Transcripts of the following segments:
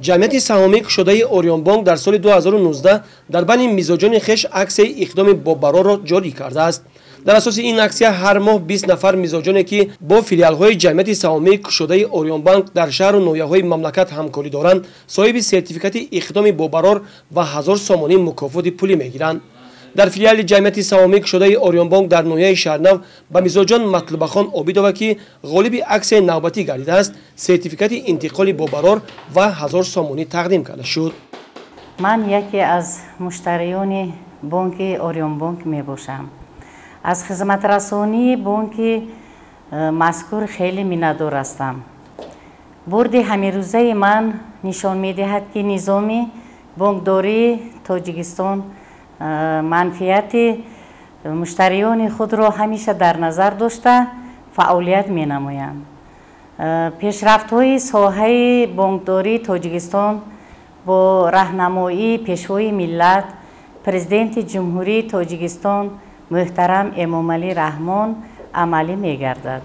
Ҷамъияти саҳомии кушодаи Ориёнбонк дар соли 2019 дар байни мизоҷони хеш аксияи иқдоми бобарорро ҷорӣ кардааст. Дар асоси ин аксия ҳар моҳ 20 нафар мизоҷоне, ки бо филиалҳои ҷамъияти саҳомии кушодаи Ориёнбанк дар шаҳру ноҳияҳои мамлакат ҳамкорӣ доранд, соҳиби сертификати иқдоми бобарор ва 1000 сомонӣ мукофоти пулӣ мегиранд. Дар филиали ҷамъияти саҳомии кушодаи Ориёнбонк дар ноҳияи Шаҳрнав ба мизоҷон Матлубахон Обидова, ки ғолиби аксияи навбатӣ гардидааст, сертификати интиқоли бобарор ва 1000 сомонӣ тақдим карда шуд. Ман яке аз муштариёни бонки Ориёнбонк мебошам. Аз хизматрасонии бонки мазкур хеле миннатдор ҳастам. Бурди ҳамирӯзаи ман нишон медиҳад, ки низоми бонкдории Тоҷикистон манфиати муштариёни худро ҳамеша дар назар дошта фаъолият менамоянд. Пешрафтҳои соҳаи бонкдории Тоҷикистон бо раҳнамоии Пешвои миллат, Президенти Ҷумҳурии Тоҷикистон муҳтарам Эмомалӣ Раҳмон амалӣ мегардад.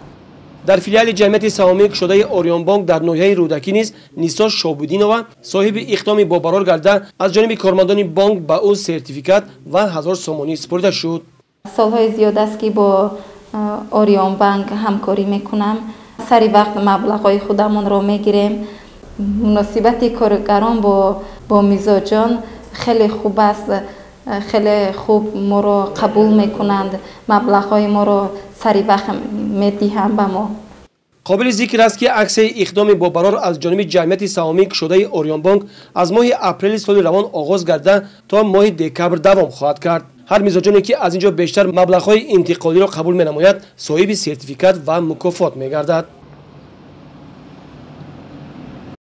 Дар филиали ҷамъияти саҳомии кушодаи Ориёнбонк дар ноҳияи Рӯдакӣ низ Нисо Шобудинова соҳиби иқдоми бобарор гарда, аз ҷониби кормандони бонк ба ӯ сертификат ва 1000 сомонӣ супорида шуд. Солҳои зиёд аст, ки бо Ориёнбанк ҳамкорӣ мекунам. Сари вақт маблағҳои худамонро мегирем. Муносибати коргарон бо мизоҷон хеле хуб аст, хеле хуб моро қабул мекунанд, маблағҳои моро сари вақт медиҳанд ба мо. Қобили зикр аст, ки аксияи иқдоми бобарор аз ҷониби ҷамъияти саҳомии кушодаи Ориёнбонк аз моҳи апрели соли равон оғоз гарда, то моҳи декабр давом хоҳад кард. Ҳар мизоҷоне, ки аз ин ҷо бештар маблағҳои интиқолиро қабул менамояд, соҳиби сертификат ва мукофот мегардад.